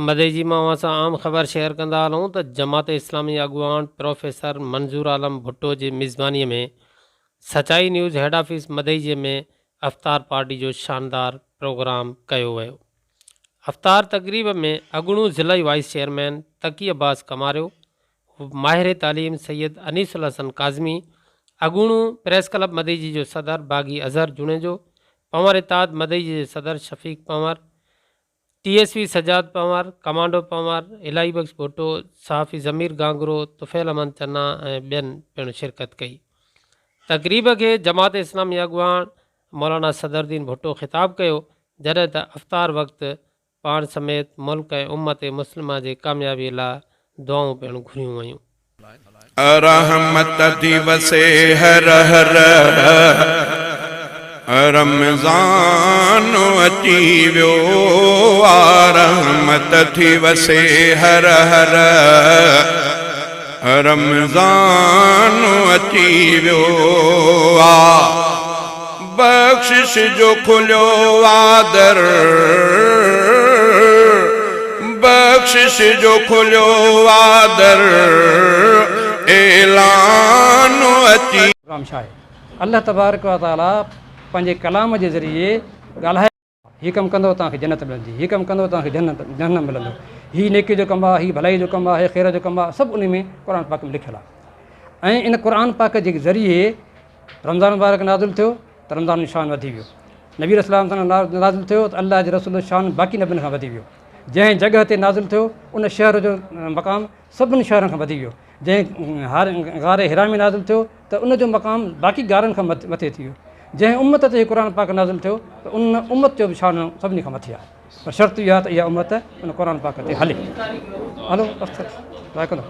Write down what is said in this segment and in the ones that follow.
مدئجي مان اوهان سان اهم خبر شيئر ڪندا هلون ته جماعت اسلامي اڳواڻ پروفيسر منظور عالم ڀٽو جي ميزباني ۾ سچائي نيوز هيڊ آفيس مدئجي ۾ افطار پارٽي جو شاندار پروگرام ڪيو ويو. افطار تقريب ۾ اڳوڻو ضلعي وائيس چيئرمين تقي عباس ڪماريو، ماهر تعليم سيد انيس الحسن ڪاظمي، اڳوڻو پريس ڪلب مدئجي جو صدر باغي اظهر جوڻيجو، پنهور اتحاد مدئجي جي صدر Shafiq Panhwar, T S V Sajjad Panhwar, commando Panhwar, Elahi Bakhsh Bhutto, صحافي ضمير گانگرو، طفيل احمد چنا ۽ ٻين پڻ شرڪت ڪئي. تقريب کي جماعت اسلامي اڳواڻ مولانا صدرالدين ڀٽو خطاب ڪيو، جڏهن ته افطار وقت پاڻ سميت ملڪ ۽ امت مسلمه جي ڪاميابي لاء دعائون پڻ گهريون ويون. رحمت ٿي وسي هر هر رمضان اچي ويو آ رحمت ٿي وسي هر هر رمضان اچي ويو آ بخشش جو کليو آ در بخشش جو کليو آ در اعلان اچي. پروگرام ڇا آهي؟ الله تبارڪ و تعاليٰ پنهنجي ڪلام جي ذريعي ڳالهائي. هي ڪم ڪندؤ توهان کي جنت ملندي، هي ڪم ڪندؤ توهان کي جهنم ملندو، هي نيڪي جو ڪم آهي، هي ڀلائي جو ڪم آهي، خير جو ڪم آهي، سڀ انهي ۾ قرآن پاڪ ۾ لکيل آهي ۽ ان قرآن پاڪ جي ذريعي رمضان مبارڪ نازل ٿيو ته رمضان جو شان وڌي ويو، نبي عليه السلام سان نازل ٿيو ته الله جي رسول جو شان باقي نبين کان وڌي ويو، جنهن جڳهه تي نازل ٿيو ان شهر جو مقام سڀني شهرن کان وڌي ويو، جنهن غار حرا ۾ نازل ٿيو ته ان جو مقام باقي غارن کان مٿي ٿي ويو. جنهن امت تي هي قرآن پاڪ نازل ٿيو ته ان امت جو به شان سڀني کان مٿي آهي. پر شرط اهو آهي ته اها امت ان قرآن پاڪ تي هلي. هلو بارڪ الله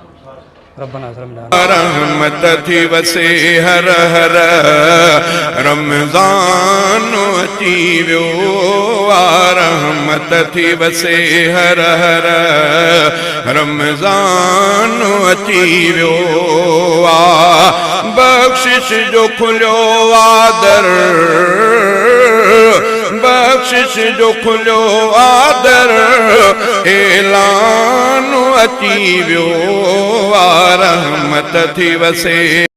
ربنا ظلمنا. رحمت ٿي وسي هر هر رمضان اچي ويو آ رحمت ٿي وسي هر هر رمضان اچي ويو آ بخشش جو کليو آ در بخشش جو کليو آ در اعلان اچي ويو آ رحمت ٿي وسي.